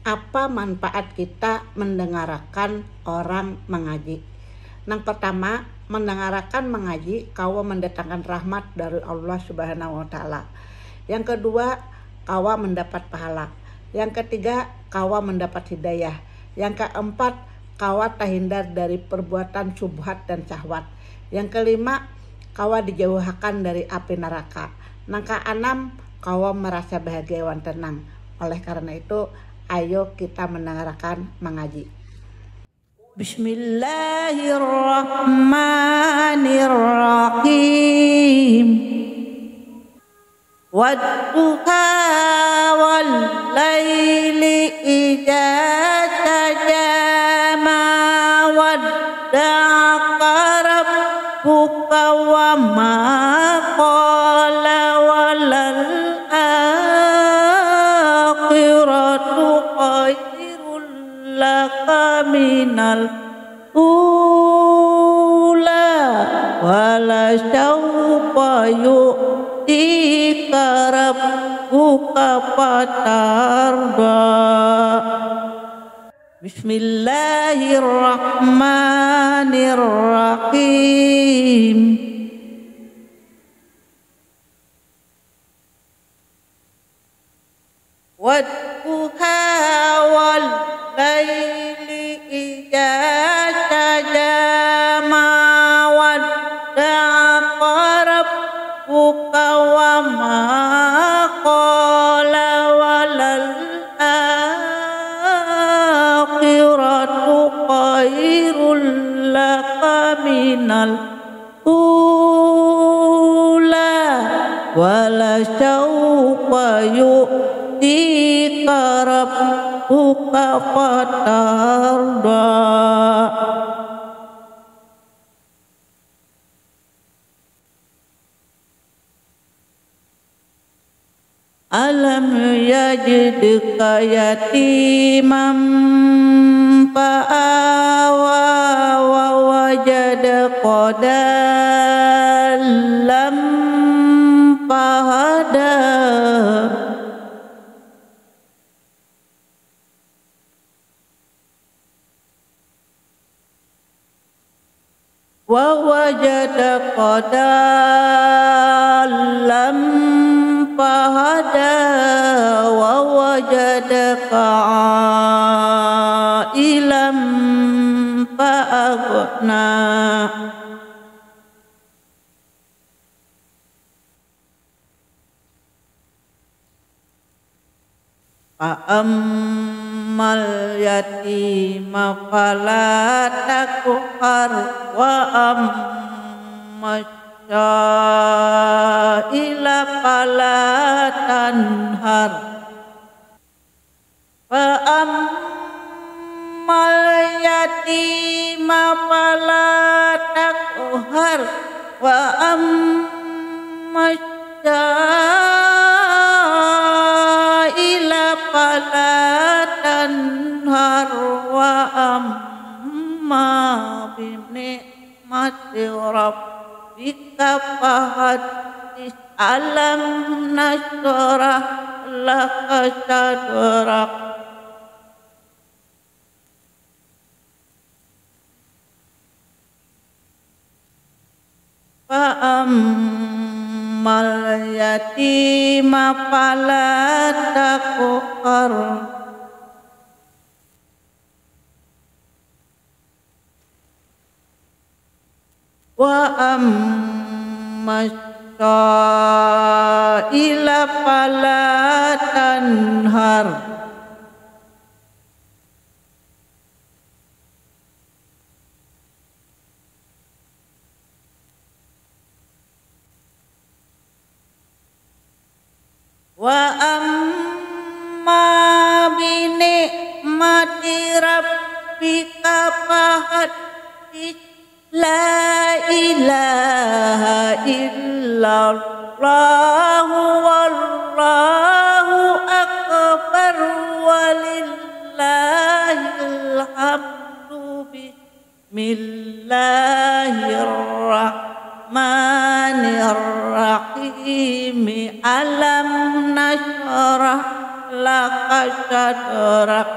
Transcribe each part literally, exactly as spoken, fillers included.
Apa manfaat kita mendengarakan orang mengaji? Nang pertama, mendengarakan mengaji kawa mendatangkan rahmat dari Allah Subhanahu wa Ta'ala. Yang kedua, kawa mendapat pahala. Yang ketiga, kawa mendapat hidayah. Yang keempat, kawa tahindar dari perbuatan syubhat dan syahwat. Yang kelima, kawa dijauhakan dari api neraka. Nang keenam, kawa merasa bahagia wan tenang. Oleh karena itu, ayo kita mendengarkan mengaji. Bismillahirrahmanirrahim. Wadduha wal laili idza saja ma wadda'aka rabbuka wa ma qala, walal akhiratu khairul laka minal ula, wala saufa yu'tika rabbuka fatarda. Bismillahirrahmanirrahim. Wadduha wal laili idza saja ma wadda'aka rabbuka wa ma qala, walal akhiratu khairul laka minal ula, wala saufa yu'tika rabbuka fatarda. Alam yajidka yatiman fa'awa, wa wajadka dallan fahada. Wa wajadaka dallan fahada, wa wajadaka ailan fa'agna. Fa'ammal yatima fala taqhar, wa ammas sa'ila fala tanhar. Fa'ammal yatima fala taqhar, wa ammas sa'ila fala tanhar, wa amma bi ni'mati rabbika fahaddits. Alam nasyrah laka sadrak. Fa'ammal yatima fala taqhar. Wa ammas sa'ila fala tanhar. Wa amma bi ni'mati rabbika fahaddits. La ilaha illallah wallahu akbar walillahil hamdu. Bismillahirrahmanirrahim. Alam nasyrah laka sadrak.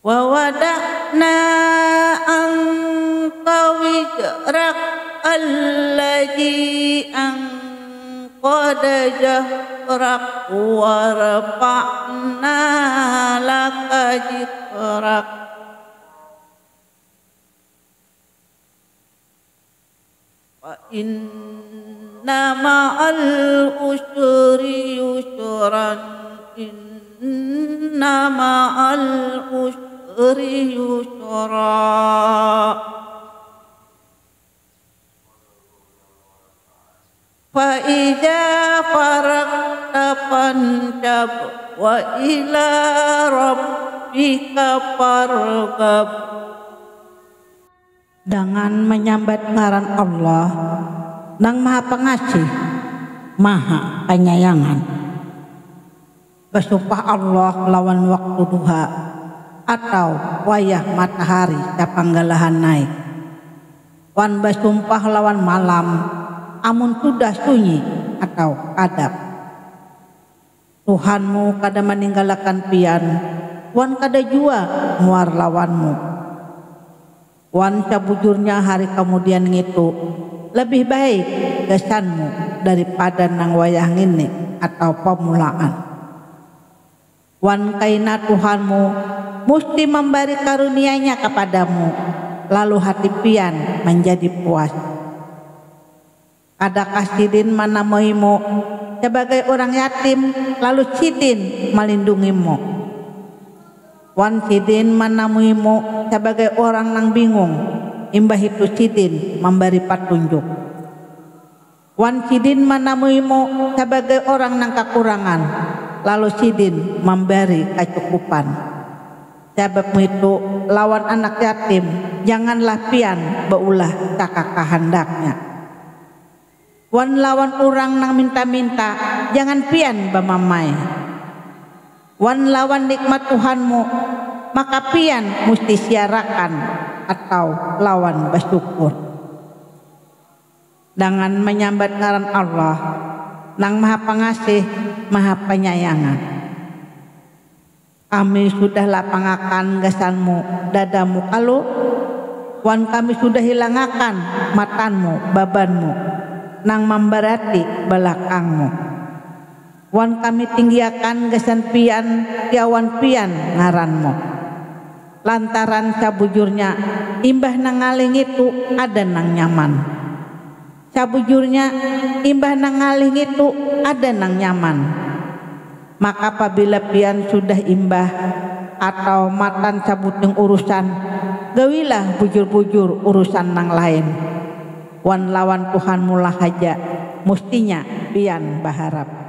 Wa wada'na anka wizrak alladzi anqada zahrak wa rafa'na laka zikrak. Fa inna ma'al usri yusran, inna ma'al usri yusra. Fa iza faragta fansab, wa ila rabbika farghab. Dangan manyambat ngaran Allah nang Maha Pangasih, Maha Panyayangan. Basumpah Allah lawan waktu duha atau wayah matahari sapanggalahan naik. Wan basumpah lawan malam amun sudah sunyi atau kadap. Tuhanmu kada maninggalakan pian, wan kada jua muar lawanmu. Wan sabujurnya hari kamudian ngitu labih baik gasanmu daripada nang wayah ngini atau pamulaan. Wan kaina Tuhanmu musti mambari karunia-Nya kapadamu, lalu hati pian manjadi puas. Adakah sidin manamuimu sabagai urang yatim, lalu sidin malindungimu? Wan sidin manamuimu sabagai urang nang bingung, imbah itu sidin mambari patunjuk. Wan sidin manamuimu sabagai urang nang kakurangan, lalu sidin mambari kacukupan. Sabab ngitu, lawan anak yatim janganlah pian baulah sakakahandaknya. Wan lawan urang nang minta-minta, jangan pian bamamai. Wan lawan nikmat Tuhanmu, maka pian musti siarakan atau lawan basyukur. Dangan manyambat ngaran Allah, nang Maha Pangasih, Maha Panyayangan. Kami sudah lapangakan gasanmu dadamu kalu, wan Kami sudah hilangakan matanmu babanmu nang mambarati balakangmu. Wan Kami tinggiakan gasan pian kiauan pian ngaranmu. Lantaran sabujurnya imbah nang ngalih ngitu ada nang nyaman. Sabujurnya, imbah nang ngalih ngitu ada nang nyaman. Maka pabila pian sudah imbah atau matan sabuting urusan, gawilah bujur-bujur urusan nang lain. Wan lawan Tuhanmulah haja mustinya pian baharap.